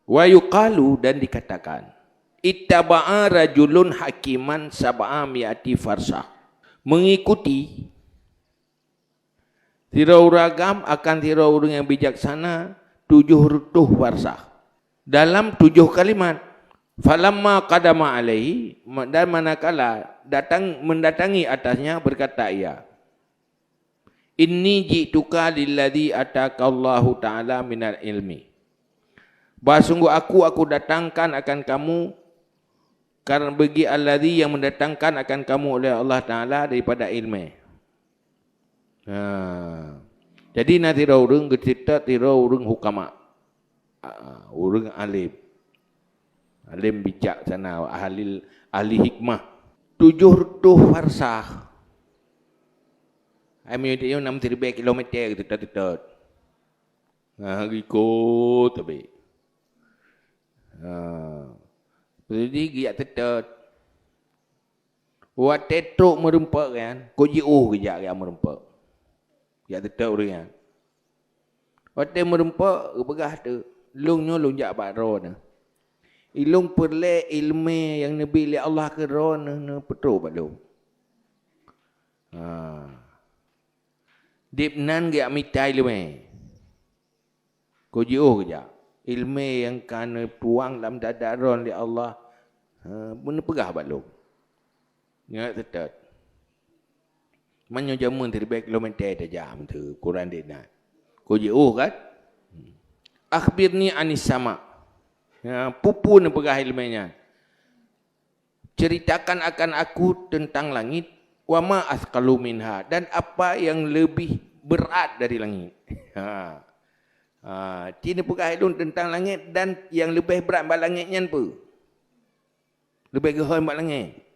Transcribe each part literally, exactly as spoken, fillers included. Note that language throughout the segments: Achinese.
Wa yuqalu, dan dikatakan, ittaba'a rajulun hakiman sab'a mi'ati farsah. Mengikuti sidroe ureuëng agam akan sidroe ureuëng nyang bijaksana tujoh reutôh farsah dalam tujoh kalimat. Falamma qadama alaihi, dan manakala datang, mendatangi atasnya, berkata ia, "Inni ji'tuka lilladzi atakallahu ta'ala minal ilmi." Bah sungguh aku, aku datangkan akan kamu, karena bagi alladzi yang mendatangkan akan kamu oleh Allah Ta'ala daripada ilmu. Ha. Jadi na sidroe ureuëng geucetak sidroe ureuëng hukama. Ah, ureuëng alim. Alim bijaksana, ahli, ahli hikmah. Tujoh reutôh farsah. Ai meunyoe enam ribèe kilometer geuteutôt-teutôt. Nah, giko tabe. Ha. Jadi geujak teutôt. Watèe trok meurumpok nyan, kok jiôh geujak, geujak meurumpok. Jak teutôt ureuëng nyan. Watèe meurumpok, geupeugah teuk, "Lôn nyoe lôn jak bak droeneuh. Ilôn peureulèe iéleumé nyang neubi lé Allah keu droeneuh, neupeutrok bak lôn." Ha. Dib nan geujak mita iéleumé. Kok jiôh geujak. Iéleumé nyang ka neutuang lam dada droeneuh lé Allah, ha, neupeugah bak lôn. Nyoe teutôt. Meunyoe jameun siribèe kilometer tajak meuteue ukuran dek nyan. Kok jiôh kan? Akhbirni anis sama. Ya, peue-peue neupeugah iéleumé nyan. Ceritakan akan aku tentang langit, wa ma athqalu minha, dan apa yang lebih berat dari langit. Ha. Ha, ci neupeugah lôn tentang langit dan yang leubeh brat bak langit nyan peue? Leubeh geuhôi bak langit.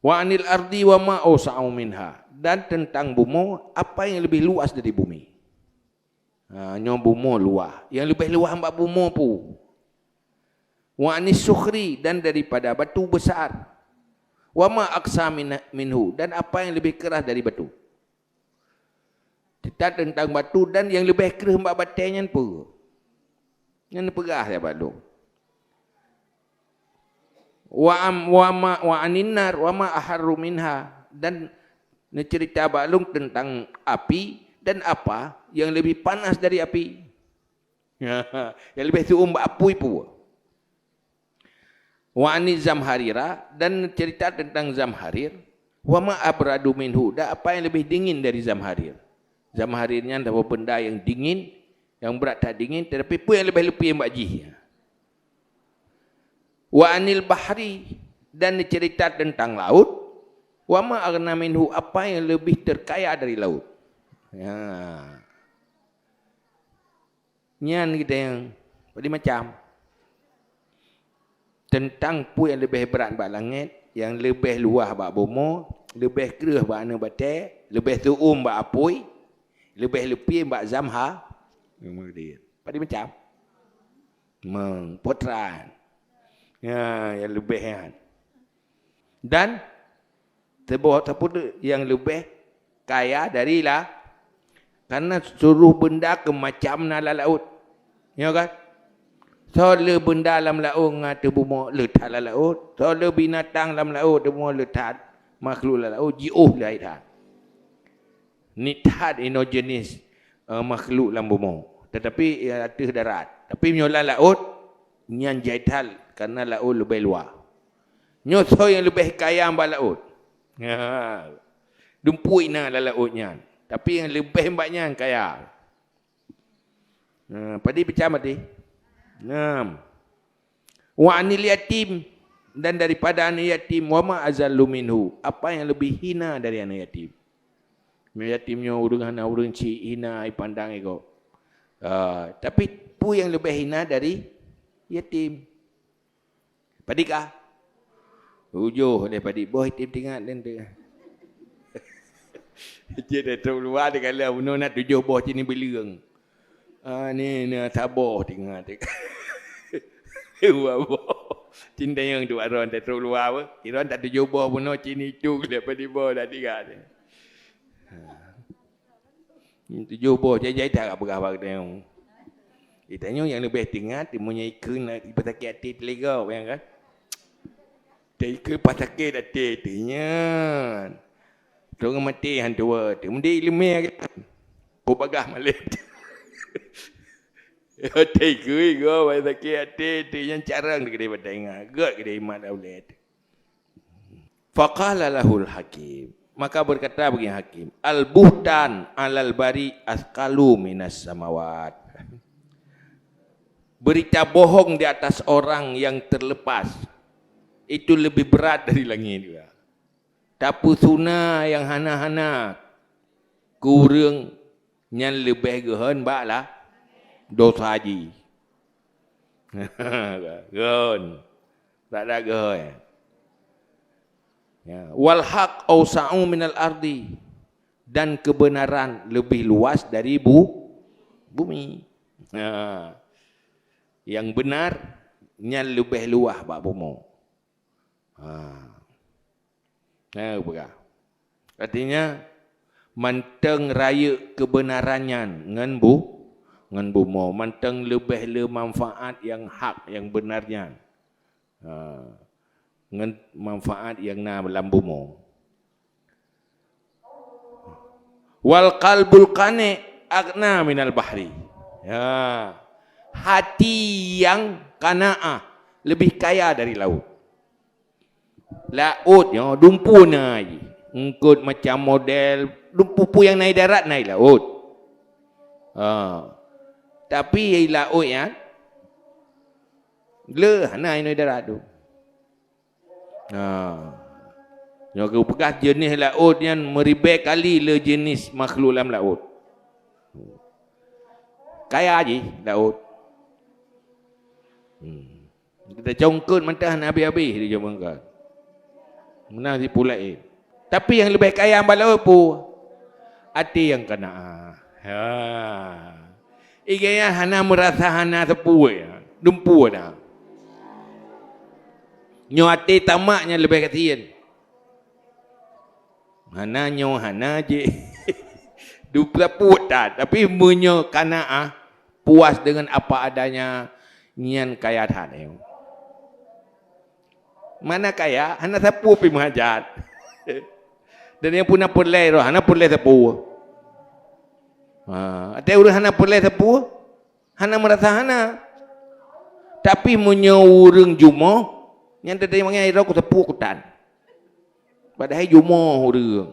Wa anil ardi wa ma ausa'u minha, dan tentang bumoe, apa yang lebih luas dari bumi. Ha, nyoe bumoe luah. Nyang leubeh luah bak bumoe peue? Wa anis sukhri, dan daripada batu besar. Wa ma aqsa min-, minhu, dan apa yang lebih keras dari batu. Cerita tentang batu dan nyang leubeh kreueh bak batèe nyan peue? Nyan neupeugah sabe bak lôn. Wa am-, wa ma, wa anin nar, wa ma aharru minha, dan neucerita bak lôn tentang api dan apa yang lebih panas dari api. Yang leubeh seuuem bak apui peue? Wa ani zamharira, dan cerita tentang zamharir. Wa ma abradu minhu, dan apa yang lebih dingin dari zamharir. Zamharir nyan adalah benda yang dingin, yang berat that dingin, tetapi peue yang leubeh leupie bak jih. Wa anil bahri, dan cerita tentang laut. Wa ma aghna minhu, apa yang lebih terkaya dari laut. Ya. Nyan geutanyoe padum macam. Teuntang peue nyang leubeh brat bak langét, nyang leubeh luwah bak bumoe, leubeh kreueh bak aneuëk batée, leubeh seuuem bak apui, leubeh leupie bak zamha-, padum macam. Meupotra. Ya, nyang leubeh nyan. Dan teuboh tapeuduek nyang leubeh kaya dari la-, karena seluruh benda keu macam na lam laôt. Nyo kan? Soe le benda lam laôt ngon ateueh bumoe le that lam laôt. Soe le binatang lam laôt ateueh bumoe le that makhluk lam laôt jiôh le that. Nit that inoe jeunèh, eh, makhluk lam bumoe. Tetapi, eh, ateueh darat. Tapi meunyoe lam laôt, nyan jai that karena laôt leubeh luwah. Nyoe soe nyang leubeh kaya bak laôt? Ha. Dumpeue na lam laôt nyan. Tapi nyang leubeh bak nyan kaya. Ha, padum macam tadi? Enam. Wa anil yatim, dan daripada aneuëk yatim, wa ma azallu minhu, apa yang lebih hina dari aneuëk yatim? Aneuëk yatim nyoe ureuëng hana ureuëng cit hina ipandang iko. Ah, tapi peue nyang leubeh hina dari yatim? Padum kah? Tujoh deh padum boh yatim tingat dan tu. Cit trok luwa teuka lheueh bunoe na tujoh boh cit ni bileueng. Ah, ni, ni saboh tingat. Dua boh. Cit dayang tu aron trok luwa apa? Kira tak tujoh boh bunoe cit ni tu lheueh padum boh dah tingat. Ha. Tujoh boh jai-jai that ka peugah bak geutanyoe. Di tanyoe nyang leubeh teuingat, meunyoe ikheun na, ipasakét até teuh lé gob, ya kan? Teuikheun pasakét até teuh nyan. Teungoh maté han tuwoe teuh. Meunyoe ileumé kan. Peubagah malét. Teuikheun gob pasakét até teuh nyan carông teuh keudéh bak taingat. Gét keudéh imat ulée teuh. Faqala lahul hakim. Maka berkata bagi hakim, "Al-buhtan 'alal bari' atsqalu minas samawat." Berita bohong di atas orang yang terlepas itu lebih berat dari langit juga. Tapeusuna nyang hana-hana keu ureuëng nyan leubeh geuhon bak lah dosa jih. Geuhon. Tak ada geuhon. Ya. "Wal haq ausa'u minal ardi." Dan kebenaran lebih luas dari bu-, bumi. Ha. Yang benar nyan leubeh luah bak bumoe. Ha. Nah, peugah. Artinya, mantong rayeuk keubeunaran nyan ngon bu-, ngon bumoe, mantong leubeh le manfaat nyang hak, nyang beunar nyan. Ha. Ngon manfaat nyang na lam bumoe. "Wal qalbul qani' aghna minal bahri." Ya. Hati yang qanaah lebih kaya dari laut. Laôt nyoe dumpeue na jih. Eungkot macam model, dumpeue peue nyang na i darat na i laôt. Ha. Tapi i laôt nyan le hana inoe i darat tu. Ha. Nyoe geupeugah jeunèh laôt nyan meuribèe kali le jeunèh makhluk lam laôt. Kaya jih laôt. Hmm. Tacongkeut mantah hana habéh-habéh di jameun kan. Meunan sipulai. Tapi nyang leubeh kaya bak laôt peue? Até nyang qanaah. Ha. Igaya hana meurasa hana sapeue, dumpeue na. Nyoe até tamak nyang leubeh gasien. Hana nyoe hana jih. Dupeue sapeue that, tapi meunyoe qanaah, puas dengan apa adanya, nyan kaya that nyoe. Mana kaya, hana sapeue pih meuhajat. Dan nyang puna peureulèe roh, hana peureulèe sapeue. Ha, até ureuëng hana peureulèe sapeue, hana meurasa hana. Tapi meunyoe ureuëng jumoh, nyan teurimong nyan roh keu sapeue kutan. Padahai jumoh ureuëng.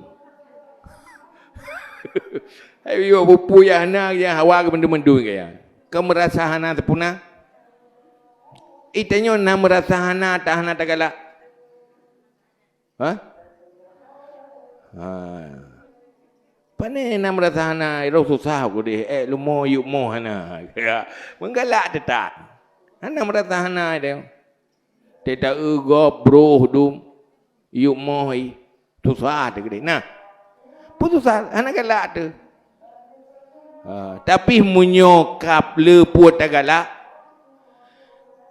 Hai yo peue nyang hana, nyang hawa keu mandum-mandum kaya. Keu meurasa hana sapeue na. Itanyoe na meurasa hana, tak hana tagalak. Ha? Ha. Pane na meurasa hana, roh susah kudeh, eh, lumo yuk moh hana. Ya, meugalak teutap. Hana meurasa hana dia. Teuta eu gob, broh dum, yuk moh i, susah teuh kudeh. Nah, peue susah, hana galak teuh. Ha, tapi meunyoe kap le peue tagalak,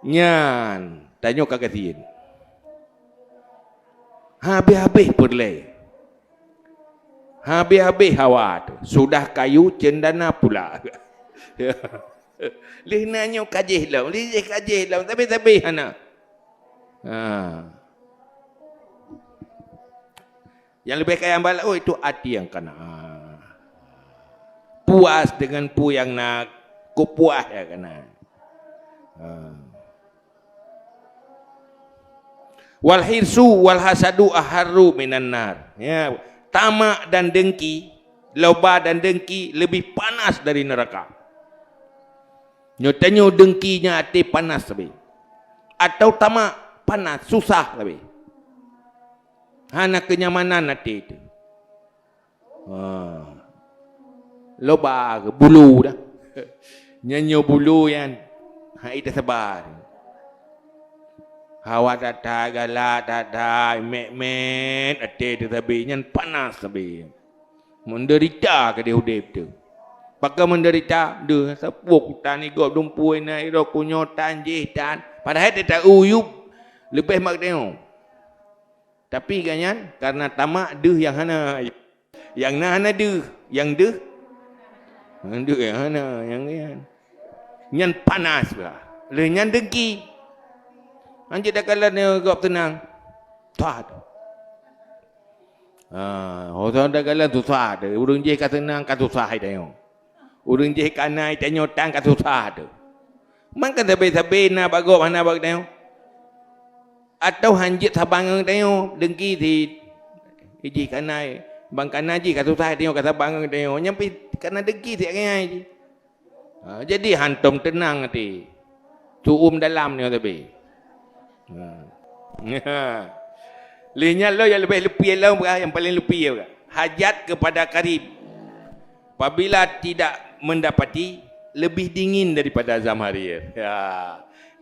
nyan tanyoe ka gasien. Habéh-habéh peureulèe. Habéh-habéh hawa teuh. Sudah kayu cendana pula. Lheuh na nyoe ka jih lom, lheuh jih ka jih lom, sabé-sabé hana. Ha. Nyang leubeh kaya bak laôt itu até nyang qanaah. Puas dengan peue nyang na, keupuas nyang na. Ha. "Wal hirsu wal hasadu aharru minan nar." Ya, tamak dan dengki, loba dan dengki lebih panas dari neraka. Nyoe tanyoe dengki nyan até panas sabe. Atau tamak panas, susah sabe. Hana kenyamanan até teuh. Ha. Loba keu bulu dah. Nyan nyoe bulu nyan. Hai teusaba. Hawa that-that, galak that-that, mét-mét, até teuh sabe, nyan panas sabe. Meudeurita keudeh udép teuh. Pakon meudeurita? Deuh, sapeue kutan i gob dumpeue na i roh kunyoe tan jih tan. Padahai teuta uyueb leubeh mak tanyoe. Tapi gobnyan karena tamak deuh nyang hana. Nyang na hana deuh, nyang deuh. Nyang deuh nyang hana, nyang nyan. Nyan panas bah. Lheueh nyan dengki. Hanjeuet takalon gob teunang. Susah teuh. Ha, ho takalon susah teuh. Ureueng jih ka seunang ka susah tanyoe. Ureueng jih ka na tanyoe tan ka susah teuh. Man kan sabe-sabe na bak gob hana bak tanyoe. Atau hanjeuet saban ngon tanyoe, dengki cit. Jih ka na, ban ka na jih ka susah tanyoe ka saban ngon tanyoe. Nyan pih ka na dengki cit ngon jih. Ha, jadi hantom teunang até. Su'um dalam nyoe sabe. Ha. Lheueh nyan lom nyang leubeh leupie lom peugah, nyang paleng leupie peugah. Hajat kepada karib. Apabila tidak mendapati, lebih dingin daripada zamharir. Ya.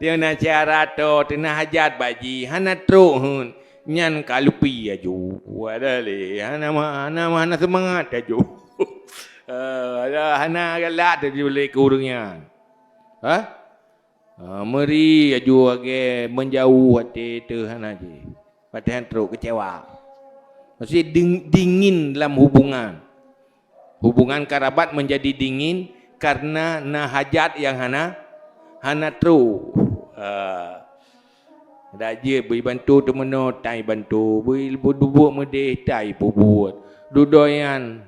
Dia na cara tu, teuna hajat bak jih, hana trok hun. Nyan ka leupie aju. Wadah lé, hana ma-, hana ma-, hana seumangat aju. Eh, alah, hana galak tadi uleh keu ureueng nyan. Ha? Ha, meuri aju lagèe menjauh até teuh hana jih. Patéh trok kecewa. Maksud ding-, dingin dalam hubungan. Hubungan karabat menjadi dingin karena na hajat nyang hana, hana trok. Ha. Dak jeuet beu bantu teumeunoe, tai bantu, beu dubuek meudeh, tai peubuet. Dudoe nyan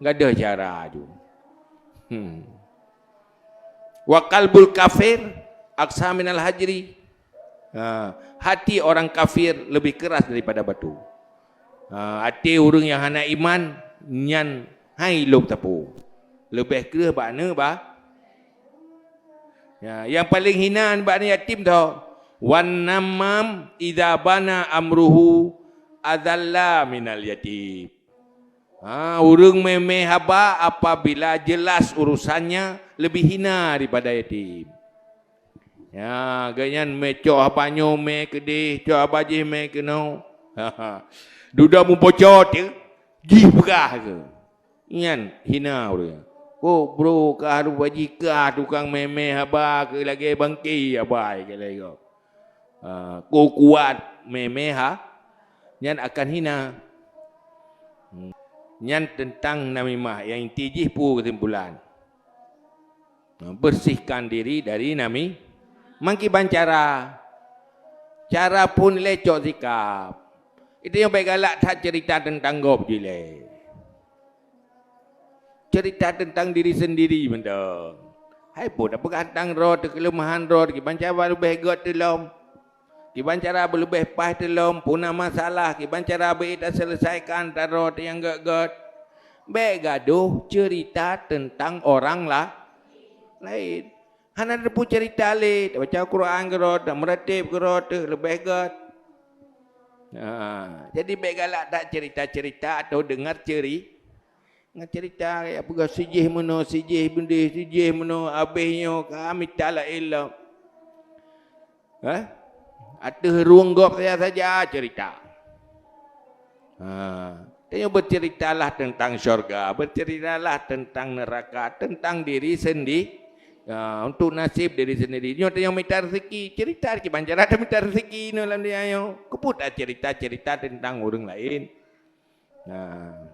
gadôh cara aju. Hmm. Wa qalbul kafir aqsa minal hajri. Ha, hati orang kafir lebih keras daripada batu. Ha, até ureueng nyang hana iman nyan hai lom sapeue. Leubeh kreueh bak aneuk ba-, ya, nyang paleng hina bak aneuk yatim tho. Wan namam idza bana amruhu adzalla minal yatim. Ha, ureueng mé-mé haba apabila jelas urusannya lebih hina daripada yatim. Ya, gobnyan mé cok haba nyoe mé keudeh, cok haba jih mé keunoe. Dudoe muboco teuh, jih peugah keu. Nyan hina ureueng. Kok bro ka harôh bajih kah tukang mé-mé haba keu lagèe bangke haba keu lagèe gob. Ha, kok kuat mé-mé ha, nyan akan hina. Hmm. Nyan teuntang namimah nyang inti jih peue keusimpulan. Bersihkan diri dari nami-, meukiban cara. Cara phon lé cok sikap. Itu nyang bèk galak that cerita teuntang gob jih lé. Cerita teuntang diri sendiri mantong. Hai peue tapeugah teuntang droe teuh, keuleumahan droe teuh, kiban cara leubeh gèt teuh lom. Kiban cara beuleubeh paih teuh lom, peue na masalah, kiban cara beu taseuleusaikan teuh droe teuh nyang gèt-gèt. Bèk gadôh cerita teuntang orang la-, laén. Hana teupeu cerita lé, tabaca Quran keudroe teuh, meuratéb keudroe teuh, leubeh gèt. Ha, jadi bèk galak that cerita-cerita atau deungar ceri-, ngon cerita, ya, peugah sijih meunoe, sijih beudeh, sijih meunoe, abéh nyoe ka mita laén lom. Hah? Ateueh rueng gob saja-saja cerita. Ha, tanyoe berceritalah tentang syurga, berceritalah tentang neraka, tentang diri sendi-, ha, untuk nasib diri sendiri. Nyoe tanyoe mita rezeki, cerita kiban cara tamita rezeki nyoe lam dunia nyoe. Keupeue tacerita-cerita tentang ureueng laén. Nah.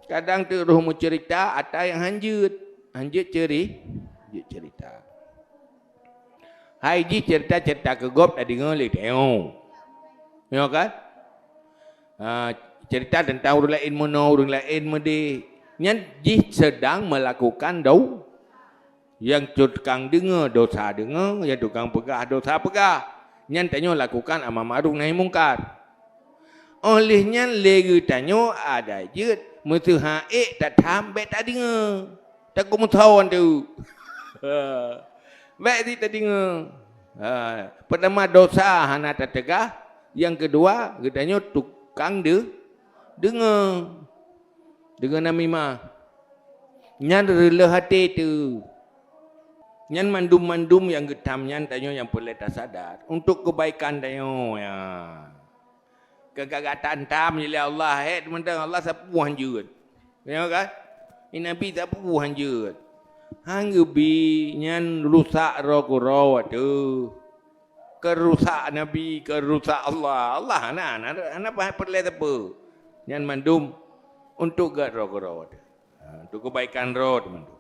Kadang teuk roh meucerita ata nyang hanjeuet, hanjeuet ceri-, hanjeuet cerita. Hai jih cerita-cerita keu gob tadeungoe lé tanyoe. Nyoe kan? Ha, cerita tentang ureueng laén meunoe, ureueng laén meudeh. Nyan jih sedang melakukan dau-, Nyang tukang deungoe dosa deungoe, nyang tukang peugah dosa peugah. Nyan tanyoe lakukan amar ma'ruf nahi mungkar. Óh lheueh nyan lé geutanyoe adak jeuet meuseuha ék tatham bèk tadeungoe. Takot meuthon teuk. Bèk sit tadeungoe. Ha, peurtama dosa hana tateugah, nyang keudua geutanyoe tukang de-, deungoe. Deungon namimah. Nyan reuloh até teuh. Nyan mandum-mandum nyang geutam nyan tanyoe nyang peureulèe tasadar. Untuk keubaikan tanyoe, ya. Keu gata-gata tam lé Allah, hèk mantong Allah sapeue han jeuet. Ya kan? Ni Nabi sapeue han jeuet. Han geubi nyan rusak droe keudroe teuh. Keu rusak Nabi, keu rusak Allah. Allah hana, hana, hana peureulèe sapeue. Nyan mandum untuk gèt droe keudroe teuh. Ha, untuk keubaikan droe teuh mandum.